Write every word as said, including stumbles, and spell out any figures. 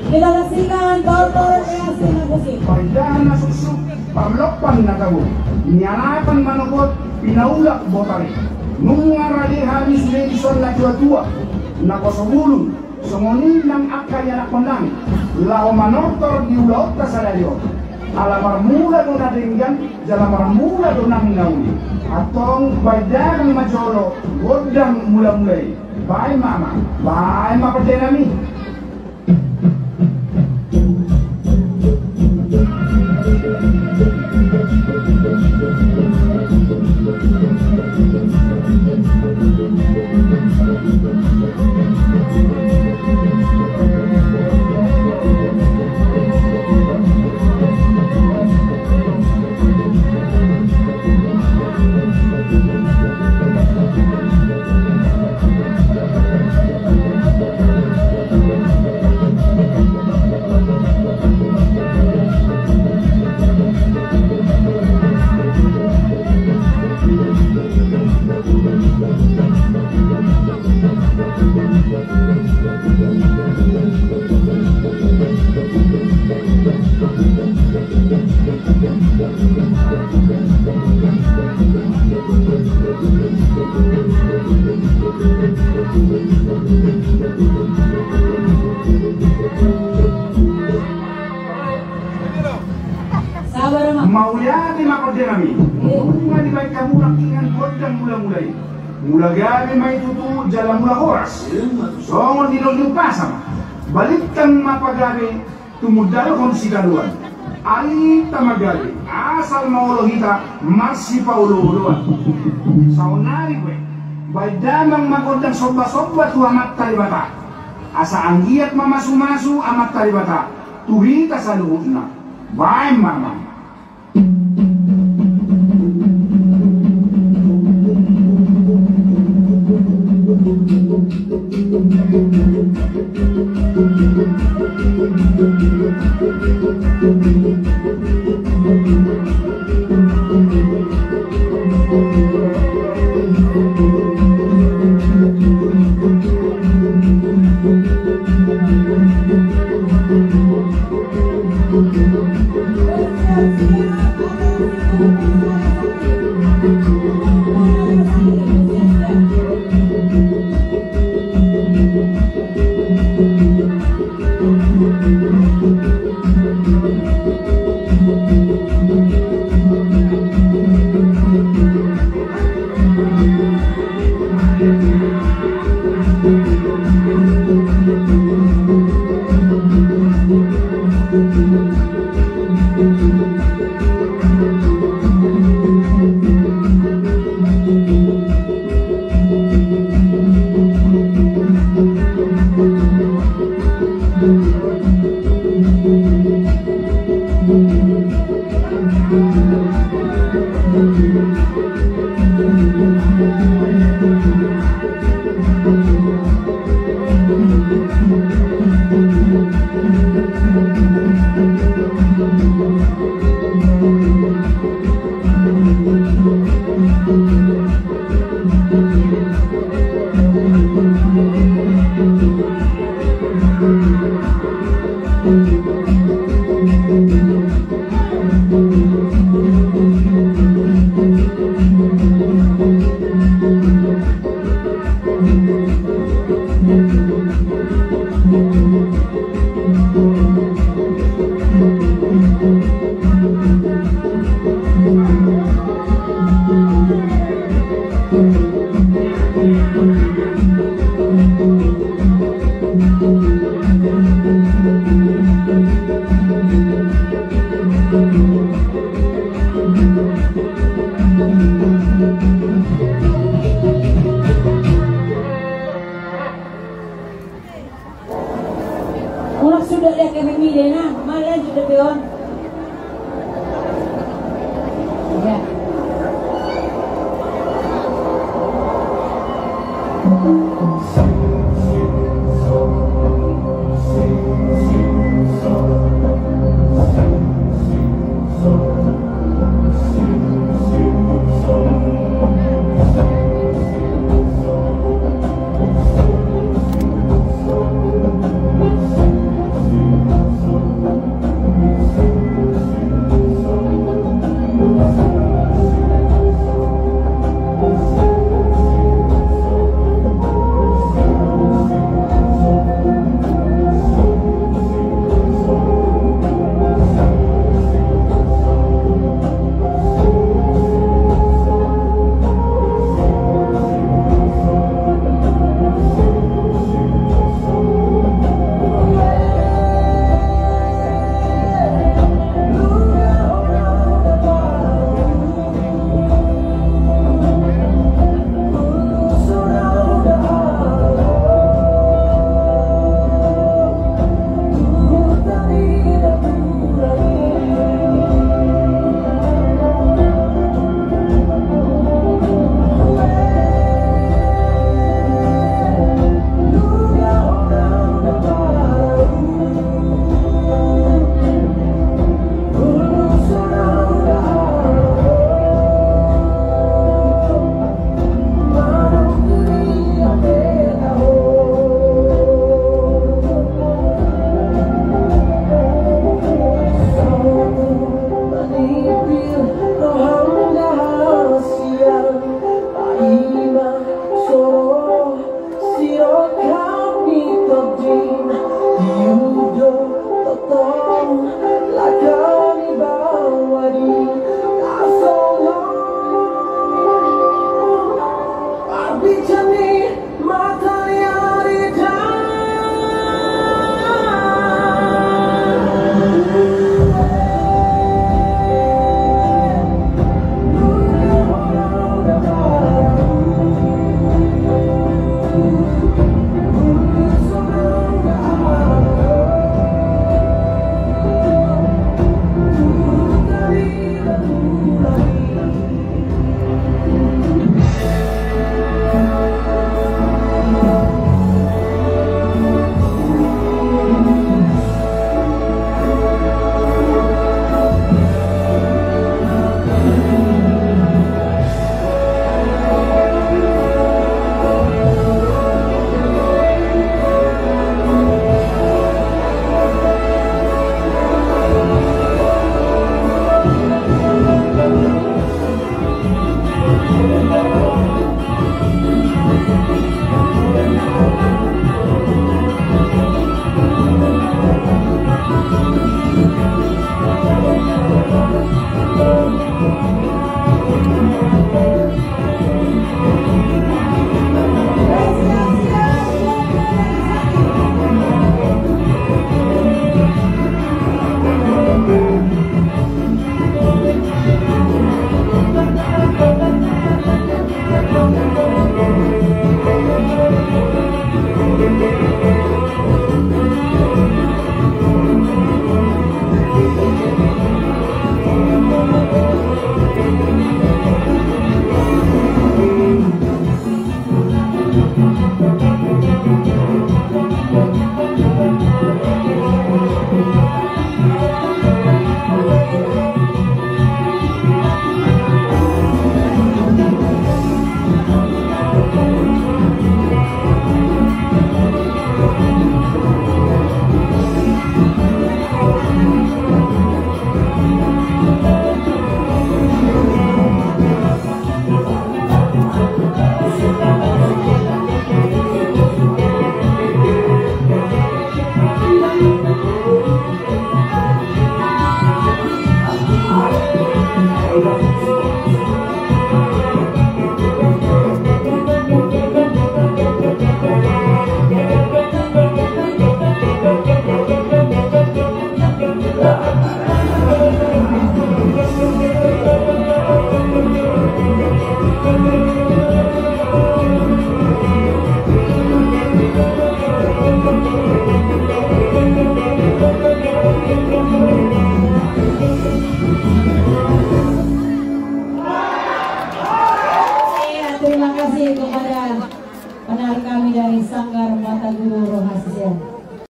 Kita saksikan tortor kreasi musik. Panjahan na suksuk, parlompan na tabo, nialapan manogot, pinaulak botari. Nunga rade hami sude dison na tua-tua, na poso bulung, songon i nang angka ianakhon nami, laho manortor di ulaonta sadari on. Ala marmula do na denggan, jala marmula do nang na uli. Antong baen damang ma jolo gondang mula-mula i. Baen ma amang, baen ma pande nami. Sabar, Mak. Mauliate ma pande nami. Iya. Nunga dibaen hamu nangkiningan gondang mula-mula i. Mula gabe ma i tutu jala mula horas. Iya, Mak. Songon nidok ni umpasa ma. Balintang ma pagabe, tumundalhon sitadoan. Alualuhon ma gabe, asal ma olo hita marsipaolo-oloan. Saonari pe, baen damang ma gondang somba-somba tu Amanta Debata. Asa anggiat mamasu-masu Amanta Debata tu hita saluhutna. Baen ma amang. Mulak sudah lihat ke Mimi deh, nah, malah lanjut deh, Pion. Ya.